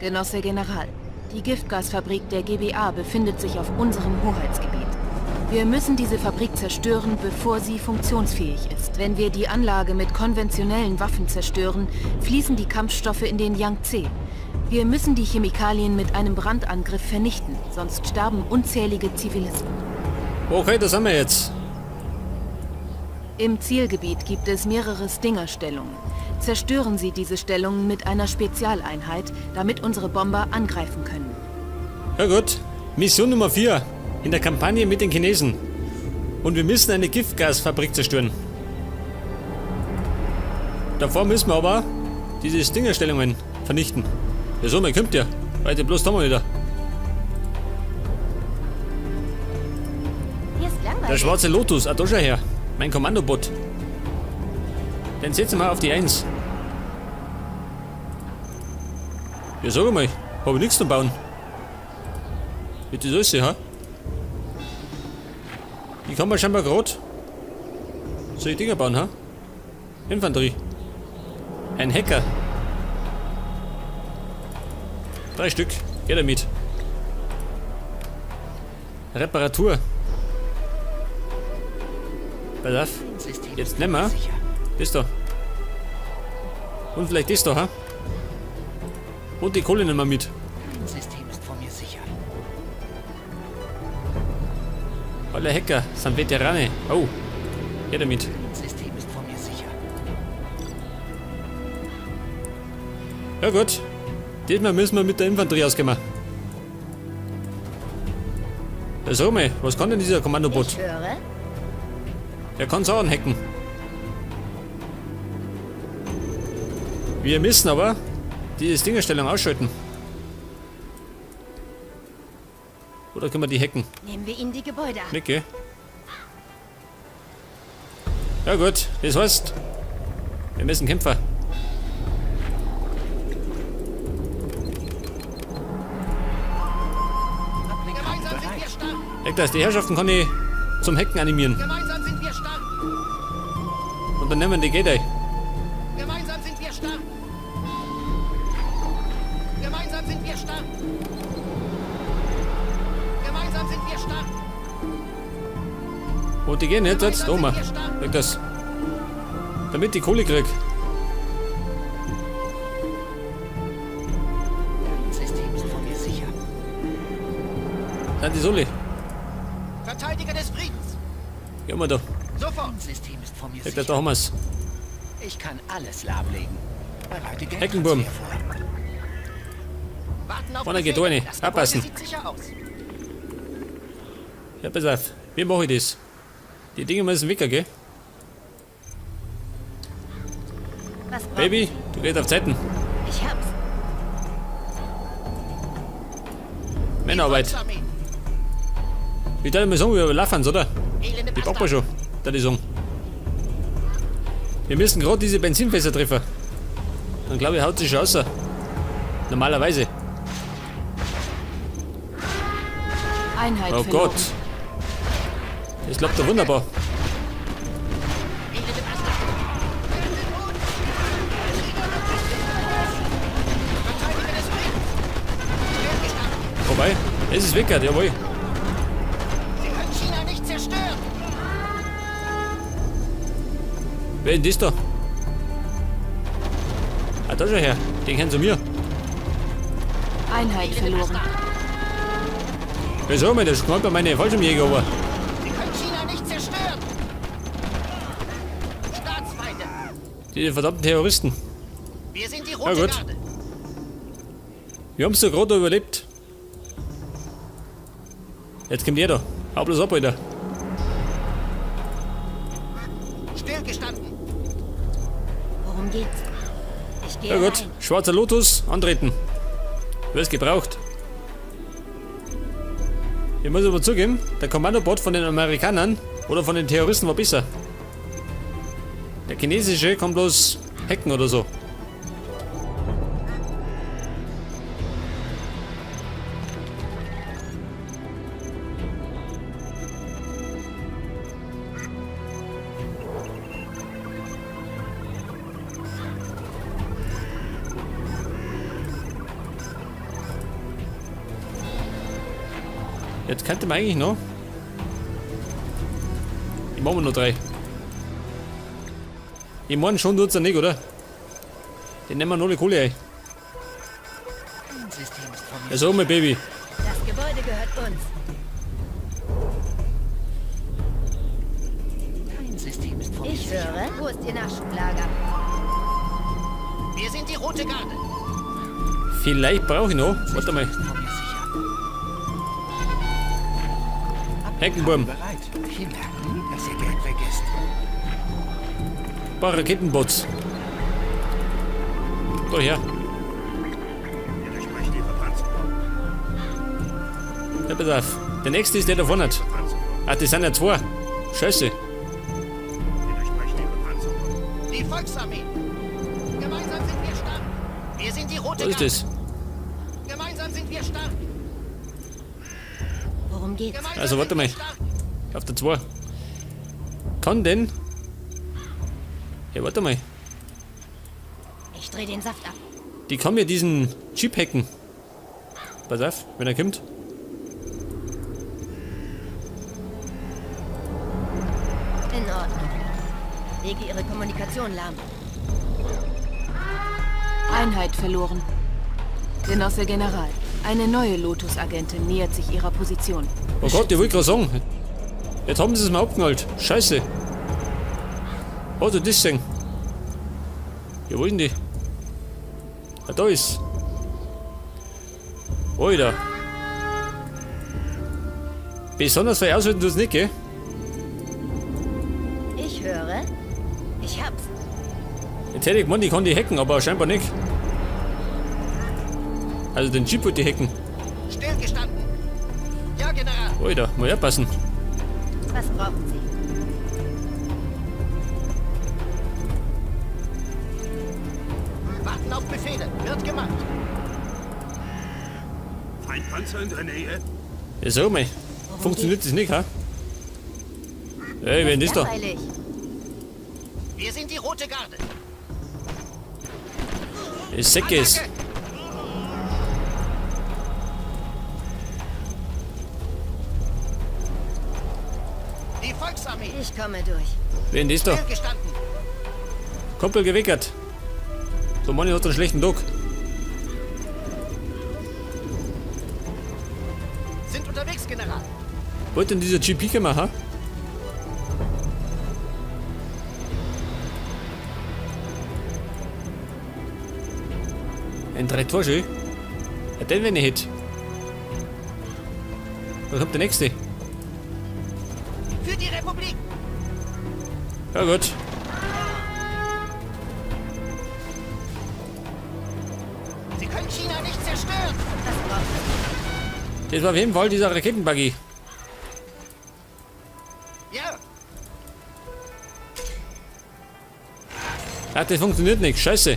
Genosse General, die Giftgasfabrik der GBA befindet sich auf unserem Hoheitsgebiet. Wir müssen diese Fabrik zerstören, bevor sie funktionsfähig ist. Wenn wir die Anlage mit konventionellen Waffen zerstören, fließen die Kampfstoffe in den Yangtze. Wir müssen die Chemikalien mit einem Brandangriff vernichten, sonst sterben unzählige Zivilisten. Okay, das haben wir jetzt. Im Zielgebiet gibt es mehrere Stinger-Stellungen. Zerstören Sie diese Stellungen mit einer Spezialeinheit, damit unsere Bomber angreifen können. Ja gut. Mission Nummer 4 in der Kampagne mit den Chinesen. Und wir müssen eine Giftgasfabrik zerstören. Davor müssen wir aber diese Stingerstellungen vernichten. Ja so, man kommt ja. Weiter bloß da mal wieder. Hier ist langweilig. Der schwarze Lotus, ah, da schau her. Mein Kommandobot. Den setzen wir auf die 1. Ja, sag mal, hab ich nichts zum Bauen. Wie das aussieht, ha? Die kann man scheinbar grad solche Dinger bauen, ha? Infanterie. Ein Hacker. 3 Stück. Geh damit. Reparatur. Pass auf. Jetzt nehmen wir das da. Und vielleicht das da, ha? Und die Kohle nehmen wir mit. Kein System ist vor mir sicher. Alle Hacker sind Veterane. Oh. Geh damit. Kein System ist vor mir sicher. Ja gut. Diesmal müssen wir mit der Infanterie auskommen. Ja, sag mal, was kann denn dieser Kommandobot? Ich höre. Der kann Sachen hacken. Wir müssen aber diese Stingerstellung ausschalten. Oder können wir die hacken? Nehmen wir ihnen die Gebäude ab. Nicht, gell? Ja gut, das heißt, wir müssen kämpfen. Gemeinsam sind wir stark. Hack das, die Herrschaften kann ich zum Hacken animieren. Gemeinsam sind wir stark. Und dann nehmen wir die Geld ein. Gemeinsam sind wir stark. Gemeinsam sind wir stark. Gemeinsam sind wir stark. Und die gehen nicht jetzt, da mal. Hack das. Damit die Kohle krieg. Kein System ist vor mir sicher. Sind die Soli? Verteidiger des Friedens. Gehen wir da. Sofort. Kein System ist vor mir Hack das, sicher. da haben wir's. Ich kann alles lahmlegen. Bereite Heckenwurm. Geldtransfer vor. Warten auf Vorne geht Befehle. eine. Das Gebäude Abpassen. sieht sicher aus. Ja, pass auf. Wie mache ich das? Die Dinge müssen weg, gell? Was brauchen Baby, Sie? du gehst auf Zeiten. Ich hab's. Männerarbeit. Volksarmee. Ich darf mal sagen, wir überlaufen, oder? Elende Die packen wir Bastarde. schon, da die sagen. Wir müssen gerade diese Benzinfässer treffen. Dann glaube ich, haut sie schon raus. Normalerweise. Einheit Oh verloren. Gott. Das klappt doch wunderbar. Elende Bastarde. Verteidiger des Friedens. Stillgestanden. Vorbei. Es ist weg, jawohl. Sie können China nicht zerstören. Wer ist denn das da? Ah, da schau her. Den kennen sie mir. Einheit Elende verloren. Bastarde. Wieso, man, das knallt bei meine Fallschirmjäger aber. Sie können China nicht zerstören. Staatsfeinde. Diese verdammten Terroristen. Wir sind die Ja, Rote gut. Garde. Wir haben's doch gerade überlebt. Jetzt kommt jeder. Hau bloß ab, Alter. Stillgestanden. Worum geht's? Ich gehe Ja gut. rein. Schwarzer Lotus, antreten. Wir's gebraucht. Ich muss aber zugeben, der Kommandobot von den Amerikanern oder von den Terroristen war besser. Der chinesische kann bloß hacken oder so. Jetzt könnte man eigentlich noch. Ich mach mir noch 3. Ich mein, schon tut's ja nicht, oder? Den nehmen wir noch die Kohle ein. Ja, so, mein Baby. Das Gebäude gehört uns. Kein System ist vor mir Ich sicher. höre. Wo ist Ihr Nachschublager? Wir sind die Rote Garde. Vielleicht brauche ich noch. Warte mal. Ist vor mir sicher. Heckenwurm. Bereit. Sie merken, dass ihr Geld weg ist. Ein paar Raketenbots. Da her. Ja, pass auf. Der nächste ist der da vorne. Ah, das sind ja 2. Scheiße. Die Volksarmee. Gemeinsam sind wir stark. Wir sind die Rote Was ist Garde. das? Gemeinsam sind wir stark. Worum geht's? Gemeinsam Also, warte sind wir mal. stark. Auf der 2. Kann denn? Ja, warte mal. Ich dreh den Saft ab. Die kann mir diesen Jeep hacken. Pass auf, wenn er kommt. In Ordnung. Lege Ihre Kommunikation lahm. Einheit verloren. Genosse General, eine neue Lotus-Agentin nähert sich ihrer Position. Oh Gott, ich wollte gerade sagen. Jetzt haben sie es mir abgeknallt. Scheiße. Hast du das gesehen? Ja, wo ist denn die? Ah, da ist. Alter. Besonders viel aushalten tut's nicht, gell? Ich höre. Ich hab's. Jetzt hätte ich gemeint, ich kann die hacken, aber scheinbar nicht. Also den Jeep wollte ich hacken. Stillgestanden. Ja, General. Alter, muss ja passen. Was brauchen Sie? Warten auf Befehle. Wird gemacht. Feindpanzer in der Nähe. Ja, sag mal. Funktioniert das nicht, ha? Ey, wer ist das da? Eilig. Wir sind die Rote Garde. Ich sag es. Attacke! Die Volksarmee. Ich komme durch. Wer ist das da? Stillgestanden. Kumpel gewickert. So, Manni hat einen schlechten Tag. Sind unterwegs, General. Wollte denn dieser GP kommen, ha? Ein 3 Tor schön. Ja, den wenn ich hätte. Da kommt der nächste. Für die Republik. Ja gut. Sie können China nicht zerstören. Das war auf jeden Fall dieser Raketenbuggy. Ja. Ach, das funktioniert nicht. Scheiße.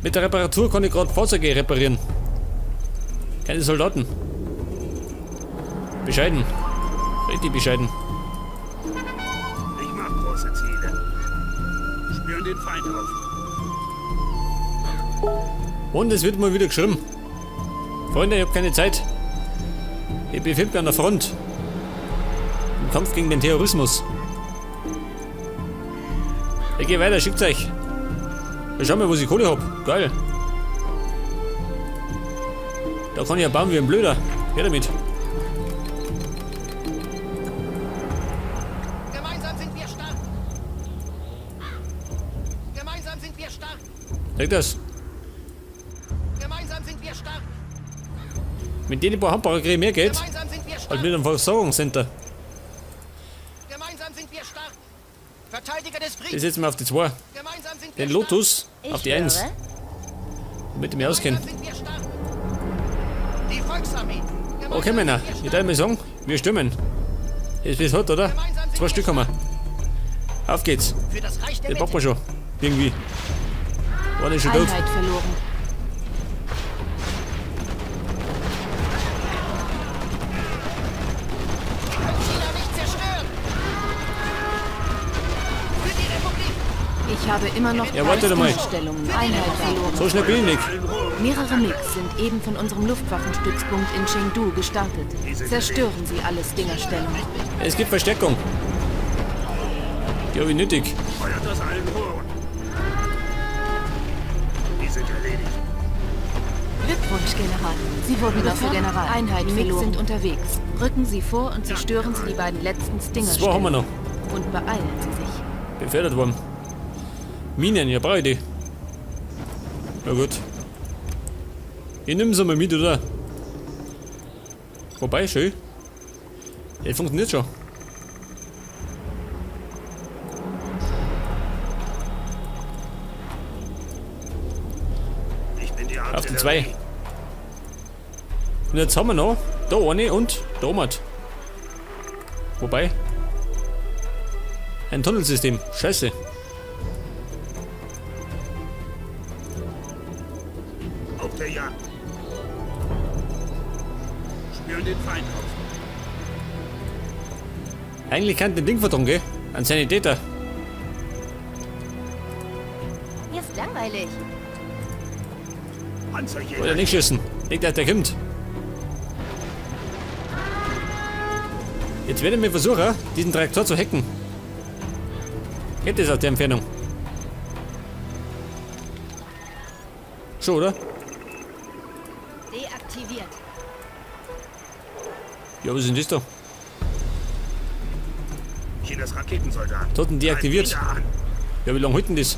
Mit der Reparatur kann ich gerade Fahrzeuge reparieren. Keine Soldaten. Bescheiden. Richtig bescheiden. Ich mach große Ziele. Spüren den Feind auf. Und es wird mal wieder geschrieben. Freunde, ich hab keine Zeit. Ich befinde mich an der Front. Im Kampf gegen den Terrorismus. Ich geh weiter, schickt's euch. Ja, schau mal, wo ich Kohle hab. Geil. Da kann ich ja bauen wie ein Blöder. Her damit. Gemeinsam sind wir stark. Gemeinsam sind wir stark. Sag das. Gemeinsam sind wir stark. Mit denen paar Handballer kriege ich mehr Geld Gemeinsam sind wir als stark. mit einem Versorgungscenter. Gemeinsam sind wir stark. Verteidiger des Friedens. Das setzen wir auf die 2. Gemeinsam sind wir Den Lotus Ich auf die 1. höre. Damit ich mich auskenne. Gemeinsam sind wir stark. Die Volksarmee. Gemeinsam Okay, Männer, sind wir ich stark. darf mal sagen, wir stürmen. Jetzt bis heute, oder? Gemeinsam sind 2 wir Stück haben wir. Auf geht's. Für das Reich der Den packen wir Mitte. schon. Irgendwie. War nicht schon tot. Einheit verloren. China nicht zerstören. Für die Republik. Ich Ich habe immer noch Ja, warte mal. Stellungen. Einheit verloren. So schnell bin ich nicht. Mehrere MiGs sind eben von unserem Luftwaffenstützpunkt in Chengdu gestartet. Zerstören Sie alle Stinger-Stellungen. Es gibt Verstärkung. Die habe ich nötig. Feuert aus allen Rohren. Die sind erledigt. Glückwunsch, General. Sie wurden befördert. General. Einheit die MiGs sind unterwegs. Rücken Sie vor und zerstören Sie die beiden letzten Stinger-Stellungen. Zwei haben wir noch. Und beeilen Sie sich. Befördert worden. Minen, ja brauche ich die. Na gut. Ich nehme sie mal mit, oder? Wobei, schön. Das funktioniert schon. Ich bin die Auf die Artillerie. zwei. Und jetzt haben wir noch da eine und da oben. Wobei. Ein Tunnelsystem. Scheiße. Auf der Jagd. Spüren den Feind auf. Eigentlich kann den Ding verdrungen, gell? An Sanitäter. Mir ist langweilig. Panzerjäger. Oder nicht schießen. Nicht, dass der kommt. Jetzt werde ich versuchen, diesen Traktor zu hacken. Geht das aus der Entfernung? Schon, oder? Deaktiviert. Ja, was ist denn das da? Chinas Raketensoldat. Toten deaktiviert. Greift wieder an. Ja, wie lange hält denn das?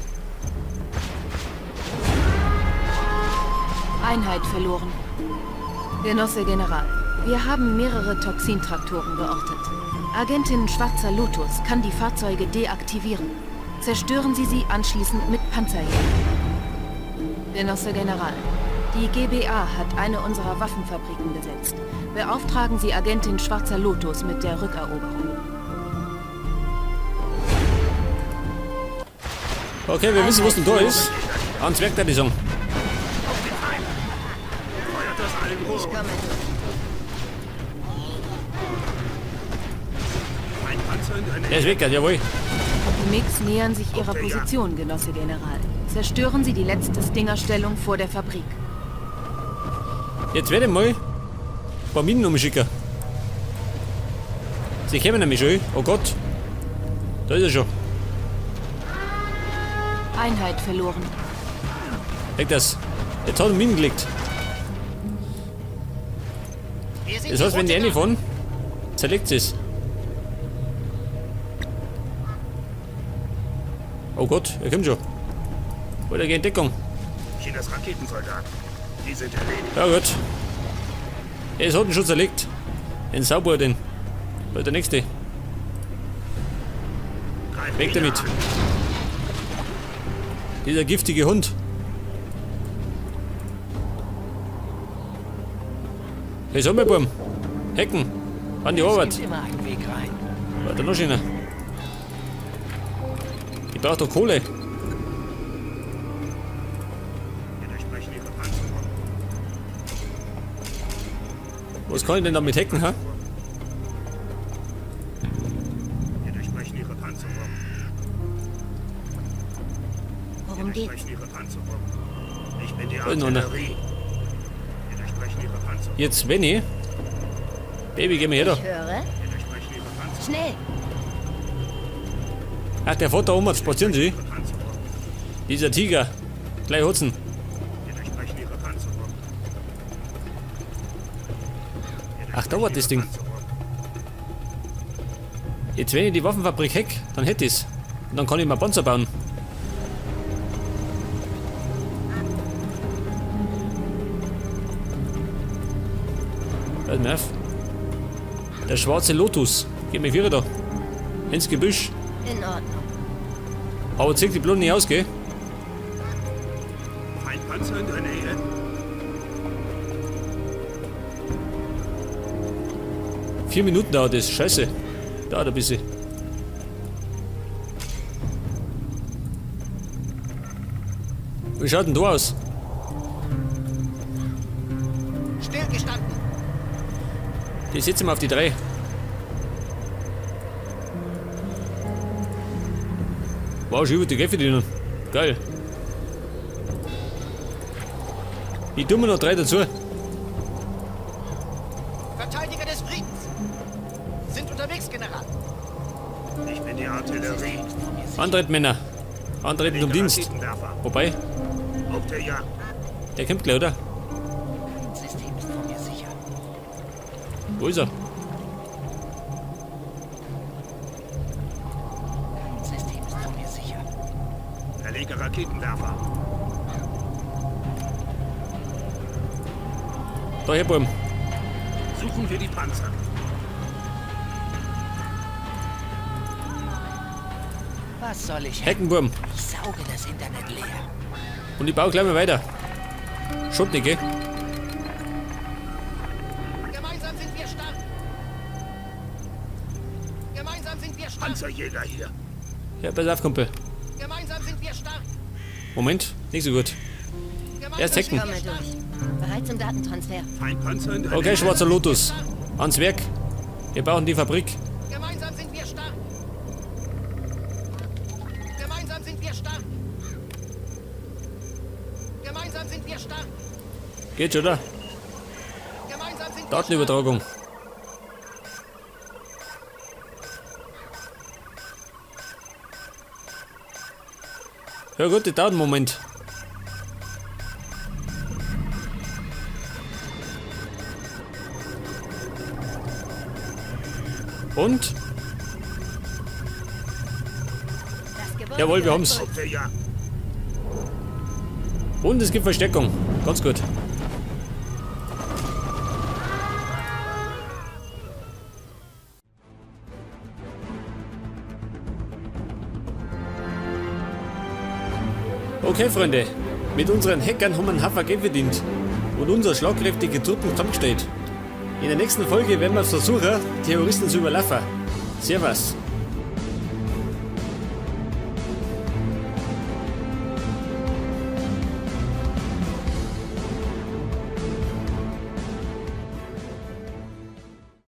Einheit verloren. Genosse General, wir haben mehrere Toxintraktoren geortet. Agentin Schwarzer Lotus kann die Fahrzeuge deaktivieren. Zerstören Sie sie anschließend mit Panzerjägern. Genosse General, die GBA hat eine unserer Waffenfabriken besetzt. Beauftragen Sie Agentin Schwarzer Lotus mit der Rückeroberung. Okay, wir wissen, was denn da ist. Ans Werk, da die sagen. Auf den Feind. Feuert aus allen Ich Rohren. komme durch. Ein Panzer in der Der Nähe. ist weg, jawohl. Die MiGs nähern sich ihrer Position, Genosse General. Zerstören Sie die letzte Stinger-Stellung vor der Fabrik. Jetzt werde ich mal ein paar Minen umschicken. Sie kommen nämlich schon. Oh Gott. Da ist er schon. Einheit verloren. Leg das. Jetzt hat er Minen gelegt. Wir sind Das heißt, wenn die rote reinfahren, zerlegt sie es. Oh Gott, er kommt schon. Oder geh in Deckung. Chinas Raketensoldat. Die sind erledigt. Ja gut. Es hat ihn schon zerlegt. Den Sauber den. Da ist der nächste. Greift Weg wieder damit. an. Dieser giftige Hund. Hey, sag mal, Burm. Hacken. An die Es Arbeit. gibt immer einen Weg rein. Warte, noch schöner. Ich brauch doch Kohle. Wir durchbrechen ihre Panzerung. Was kann ich denn damit hacken, ha? Wir durchbrechen ihre Panzerung. Wir Worum geht's? durchbrechen ihre Panzerung. Ich bin die Da ist noch einer. Artillerie. Wir durchbrechen ihre Panzerung. Jetzt, wenn ich. Baby, geh mal her da. Ich höre. Wir durchbrechen ihre Panzerung. Schnell. Ach, der fährt da oben, spazieren Sie. Ihre Panzerung. Dieser Tiger. Gleich hutzen. Wir durchbrechen ihre Panzerung. Wir Ach, da war das Ding. durchbrechen ihre Panzerung. Jetzt, wenn ich die Waffenfabrik hack, dann hätte ich's. Und dann kann ich mir Panzer bauen. Hört mir auf. Der schwarze Lotus. Geht mir wieder da. Ins Gebüsch. In Ordnung. Aber zieht die Blumen nicht aus, gell? Feindpanzer in der Nähe. 4 Minuten dauert das. Scheiße. Dauert ein bisschen. Wie schaut denn da aus? Stillgestanden. Die setzen wir auf die 3. Wow, schon über die Geld verdienen. Geil. Ich tue mir noch 3 dazu. Verteidiger des Friedens. Sind unterwegs, General. Ich bin die Artillerie. Antreten, Männer. Antreten zum Verlege Dienst. Raketenwerfer. Wobei, Auf der Jagd. der kommt gleich, oder? Kein System ist vor mir sicher. Wo ist er? Kein System ist vor mir sicher. Verlege Raketenwerfer. Da, her, Burm. Suchen wir die Panzer. Was soll ich? Hacken, Burm. Ich sauge das Internet leer. Und ich baue gleich mal weiter. Schaut nicht, gell? Gemeinsam sind wir stark. Gemeinsam sind wir stark. Panzerjäger hier. Ja, pass auf, Kumpel. Gemeinsam sind wir stark. Moment, nicht so gut. Gemeinsam Erst hacken. sind Komm wir mal stark. durch. Bereit zum Datentransfer. Feindpanzer in der Okay, Nähe. schwarzer Lotus. Ans Werk. Wir bauen die Fabrik. Gemeinsam sind wir stark. Gemeinsam sind wir stark. Gemeinsam sind wir stark. Geht schon, oder? Gemeinsam sind wir stark. Datenübertragung. Ja gut, die dauert einen Moment. Und? Das Gebäude Jawohl, wir gehört haben's. uns. Auf der Jagd. Und es gibt Verstärkung. Ganz gut. Okay, Freunde. Mit unseren Hackern haben wir einen Haufen Geld verdient und unsere schlagkräftige Truppen zusammengestellt. In der nächsten Folge werden wir versuchen, Terroristen zu überlaufen. Servus.